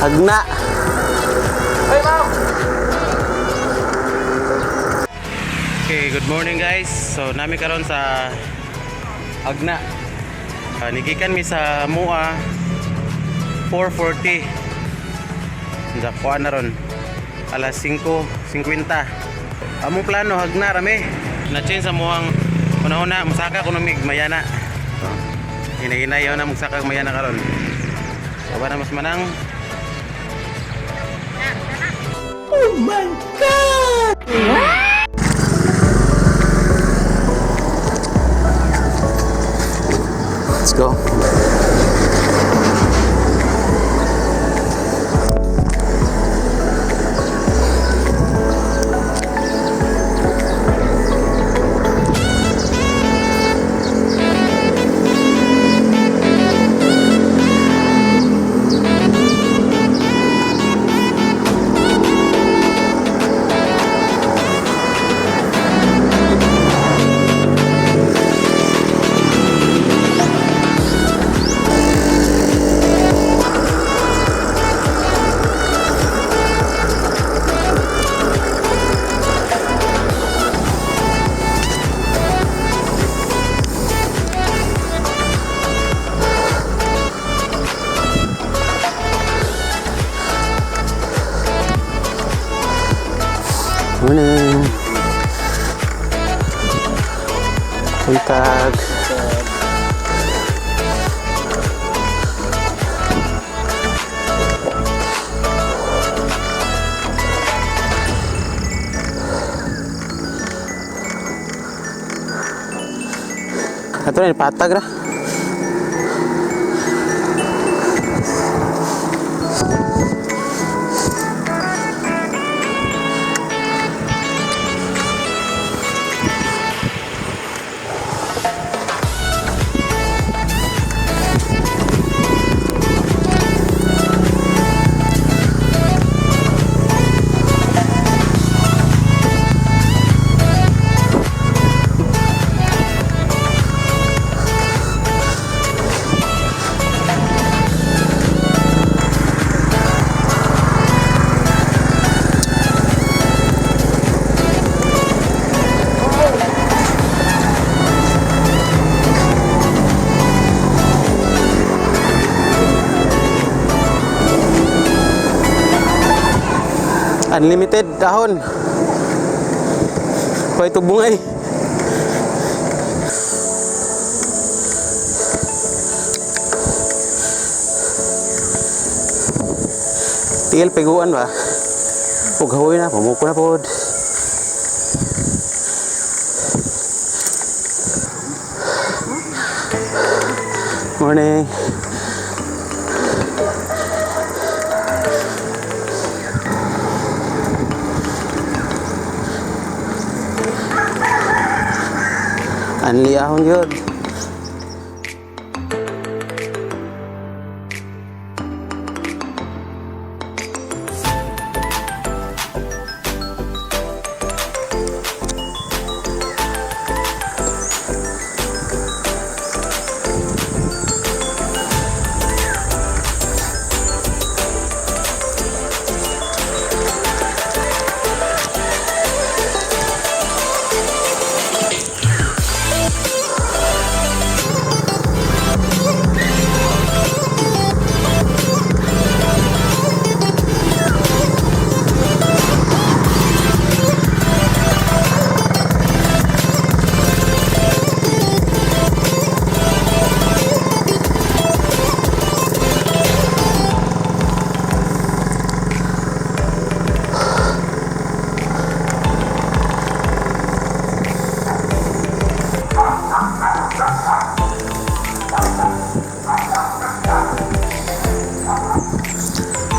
Hagna. Okay, good morning, guys. So nami karon sa Agna. Nigikan mi sa Mua 4:40. Kuan na ron. Alas 5:50. Among plano, hagna rami. Na-change sa muang una-una musaka kuno mig Mayana. So, hinay-hinay na musaka Mayana karon. So, na mas manang. Oh my God! Let's go. Morning. Buntag. Ato na patag ra. Unlimited dahon. Hoy, tubungay. Tiil piguan ba? Ug hawoy na, pamuko na pod. Morning. Anli ahon yun.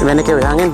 Gimana kayo hangin?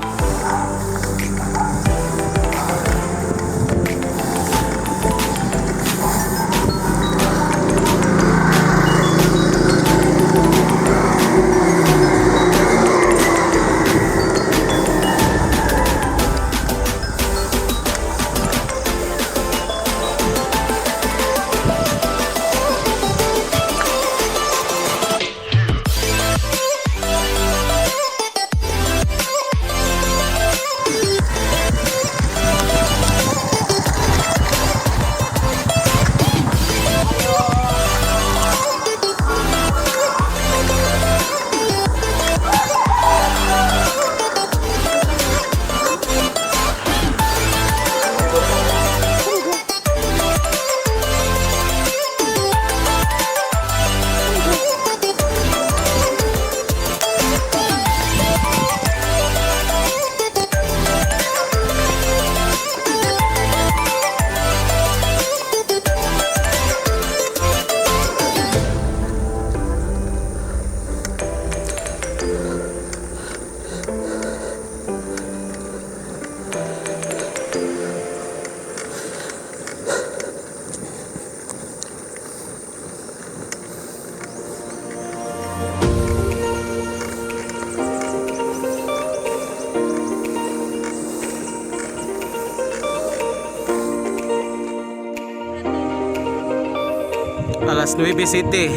Alas 9 City.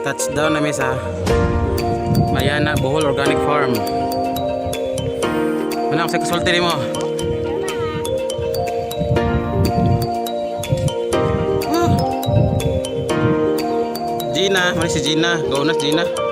Touchdown na mi sa Mayana, Bohol Organic Farm. Ano ang sa kasulti nimo? Ah. Gina, mali si Gina. Go na Gina.